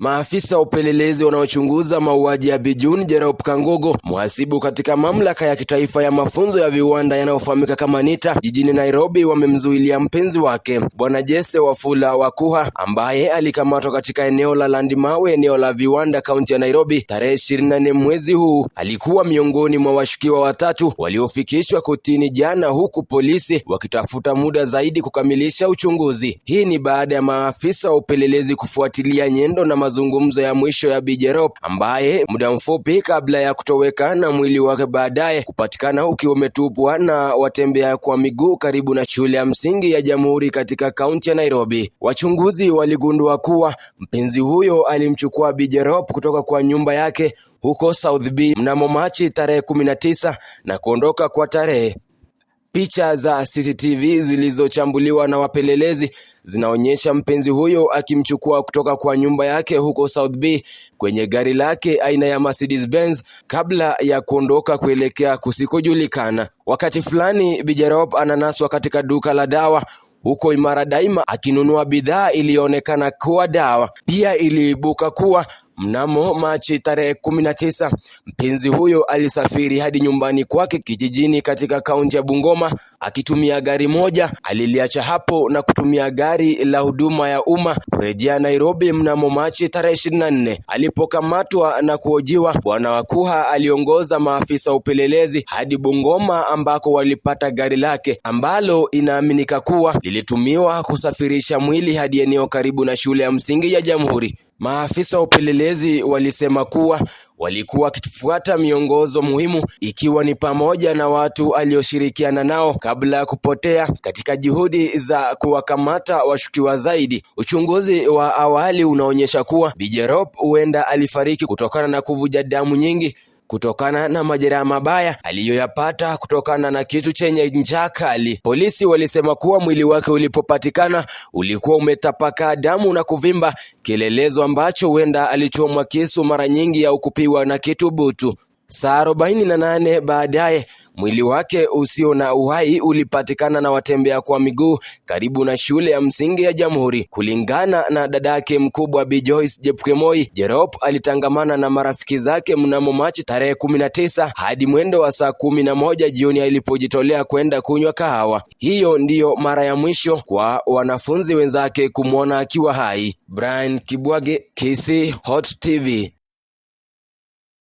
Maafisa wa upelelezi wanaochunguza mauaji ya Bi June Jerop Kangogo, mhasibu katika mamlaka ya kitaifa ya mafunzo ya viwanda yanayofahamika kama NITA jijini Nairobi, wamemzuilia mpenzi wake Bwana Jesse Wafula Wakuha ambaye alikamatwa katika eneo la Landimawe, eneo la viwanda, kaunti ya Nairobi tarehe 24 mwezi huu. Alikuwa miongoni mwa washukiwa watatu waliofikishwa kotini jana, huku polisi wakitafuta muda zaidi kukamilisha uchunguzi. Hii ni baada ya maafisa wa upelelezi kufuatilia nyendo na mazungumzo ya mwisho ya Bi Jerop ambaye muda mfupi kabla ya kutoweka na mwili wake baadaye kupatikana ukiwa umetupwa na watembea kwa miguu karibu na shule ya msingi ya Jamhuri katika kaunti ya Nairobi. Wachunguzi waligundua kuwa mpenzi huyo alimchukua Bi Jerop kutoka kwa nyumba yake huko South B mnamo Machi tarehe 19 na kuondoka kwa tarehe. Picha za CCTV zilizochambuliwa na wapelelezi zinaonyesha mpenzi huyo akimchukua kutoka kwa nyumba yake huko South B kwenye gari lake aina ya Mercedes Benz kabla ya kuondoka kuelekea kusikojulikana. Wakati fulani Bi Jerop ananaswa katika duka la dawa huko Imara Daima akinunua bidhaa iliyoonekana kuwa dawa. Pia iliibuka kuwa mnamo Machi tarehe 19 mpenzi huyo alisafiri hadi nyumbani kwake kijijini katika kaunti ya Bungoma akitumia gari moja aliliacha hapo na kutumia gari la huduma ya umma kurejea Nairobi mnamo Machi tarehe 24. Alipokamatwa na kuhojiwa, Bwana Wakuha aliongoza maafisa wa upelelezi hadi Bungoma ambako walipata gari lake ambalo inaaminika kuwa lilitumiwa kusafirisha mwili hadi eneo karibu na shule ya msingi ya Jamhuri. Maafisa wa upelelezi walisema kuwa walikuwa wakifuata miongozo muhimu ikiwa ni pamoja na watu alioshirikiana nao kabla ya kupotea katika juhudi za kuwakamata washukiwa zaidi. Uchunguzi wa awali unaonyesha kuwa Bi Jerop huenda alifariki kutokana na kuvuja damu nyingi kutokana na majeraha mabaya aliyoyapata kutokana na kitu chenye ncha kali. Polisi walisema kuwa mwili wake ulipopatikana ulikuwa umetapakaa damu na kuvimba, kielelezo ambacho huenda alichomwa kisu mara nyingi au kupigwa na kitu butu. Saa 48 baadaye mwili wake usio na uhai ulipatikana na watembea kwa miguu karibu na shule ya msingi ya Jamhuri. Kulingana na dadake mkubwa Bi Joyce Jepkemoi, Jerop alitangamana na marafiki zake mnamo Machi tarehe 19 hadi mwendo wa saa 11 jioni alipojitolea kwenda kunywa kahawa. Hiyo ndiyo mara ya mwisho kwa wanafunzi wenzake kumwona akiwa hai. Brian Kibwage, Kisii Hot TV.